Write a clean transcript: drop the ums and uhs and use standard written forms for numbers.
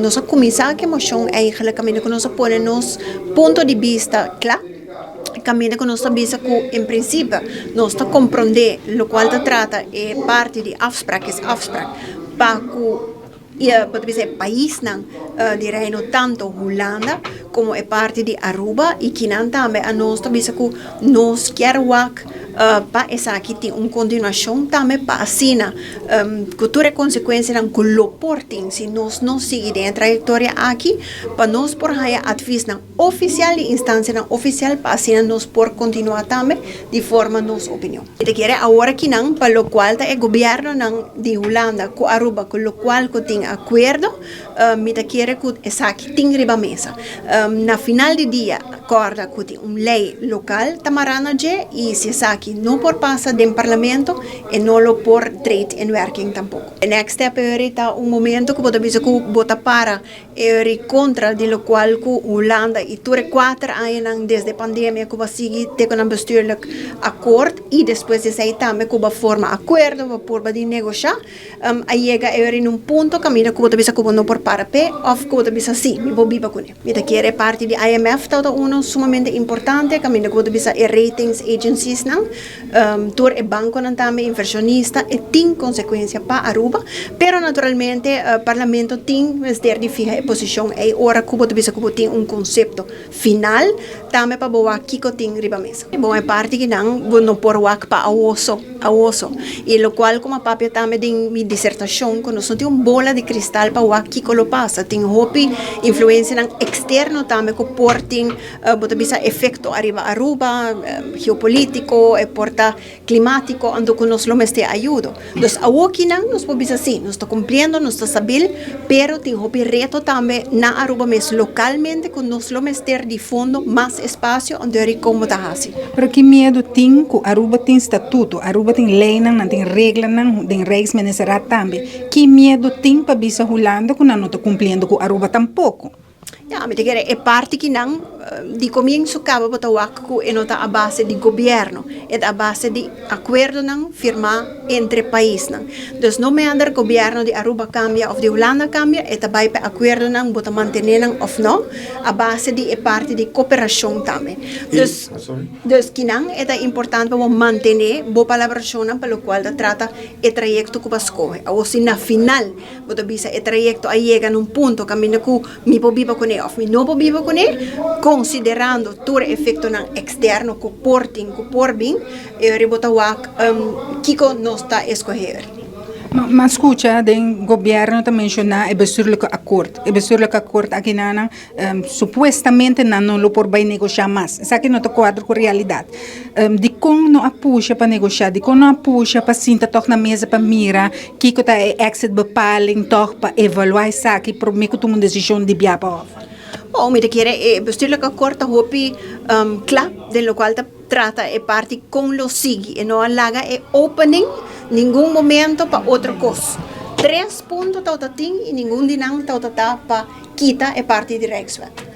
Nos a kuminsá ku e moshon eigenlijk kaminda ku nos a pone nos punto di bista kla. Kaminda ku nos ta bisa ku en prinsipio nos ta komprondé lokual ta trata e parti di afspraak is afspraak pa ku bo ta bisa e paisnan di Reino, tanto Hulanda komo e parti di Aruba, i kinan tambe a nos ta bisa ku nos kier wak pa esaki tin un kontinuashon tambe, pa asina ku tur e konsekuensianan ku lo por tin si nos no sigui den e trayektoria aki, pa nos por haña advisnan ofisial di instansianan ofisial, pa asina nos por kontinuá tambe di forma nos opinion. Mi ta kere awor akinan pa lokual ta e gobièrnunan di Hulanda ku Aruba ku lokual ku tin akuerdo, mi ta kere ku esaki tin riba mesa. Na final di dia, kòrda ku tin un lei lokal ta mará na dje, i si esaki no por pasa den parlamento, e no lo por treed in werking tampoko. E next step ta un momento ku bo ta bisa ku bo ta para e kontra di lokual ku Hulanda i tur e 4 añanan desde pandemia ku a sigui te ku un bestuurlijk akkoord i despues di esei tambe ku a forma akuerdo pa por di negoshá, a yega na un punto kaminda ku bo ta bisa ku no por para p'e òf ku bo ta bisa si mi por biba kuné. Mi ta kere parti di IMF ta uno sumamente importante, kaminda ku bo ta bisa e ratings agencies nan, tur e bankonan tambe invershonista, e tin konsekuensia pa Aruba, pero naturalmente parlamento tin mester di fiha e posishon e ora ku bo ta bisa ku tin un konsepto final tambe pa bo wak kiko tin riba mesa. Bon, e parti ku nan bo no por wak pa awoso awoso i lokual komo papia tambe den mi disertashon, ku nos no tin un bola di kristal pa wak kiko lo pasa. Tin hopi influensianan eksterno tambe ku por tin bo ta bisa efekto ariba Aruba, geopolítiko, e por ta klimátiko, anto ku nos lo mester ayudo. Dus awokinan nos por bisa si, nos ta kumpliendo, nos ta stabil, pero tin hopi reto tambe na Aruba mes lokalmente ku nos lo mester di fondo, mas espasio, anto kon ta hasi. Pero ki miedu tin ku Aruba tin statuto, Aruba tin leinan, nan tin reglanan, den Rijksministerraad tambe. Ki miedu tin pa bisa Hulanda ku nan no ta kumpliendo ku Aruba tampoko? Ja, mi ta kere e parti kinan di komienso kaba bo ta wak ku e no ta a base di gobièrnu, e ta a base di akuerdonan firmá entre paisnan. Dus no meander gobièrnu di Aruba kambia òf di Hulanda kambia, e ta bai pa akuerdonan bo ta mantené nan òf no, a base di e parti di kooperashon tambe. Sorry. Dus kinan e ta importante pa mantené bo palabrashonnan pa lokual ta trata e trayekto ku bo a skohe. Awor si na final bo ta bisa e trayekto a yega na un punto kaminda ku mi por biba kuné òf mi no por biba kuné, konsiderando tur efektonan eksterno ku por tin, ku por bin, e bo ta wak kiko nos ta skohe. Ma skucha, den gobièrnu ta menshoná e bestuurlijk akkoord. E bestuurlijk akkoord akinan, supuestamente nan no lo por bai negoshá mas. Esaki no ta kuadra ku realidat. Dikon no a pusha pa negoshá, dikon no a pusha pa sinta toch na mesa pa mira kiko ta e exit bepaling toch pa evaluá esaki promé ku tuma un desishon di bia pa òf. Bon, mi ta kere e bestuurlijk akkoord ta hopi kla den lokual ta trata e parti kon lo sigui e no a laga e opening ningun momento pa otro kos. Tres punto ta tin i ningun di nan ta pa kita e parti di Rijkswet.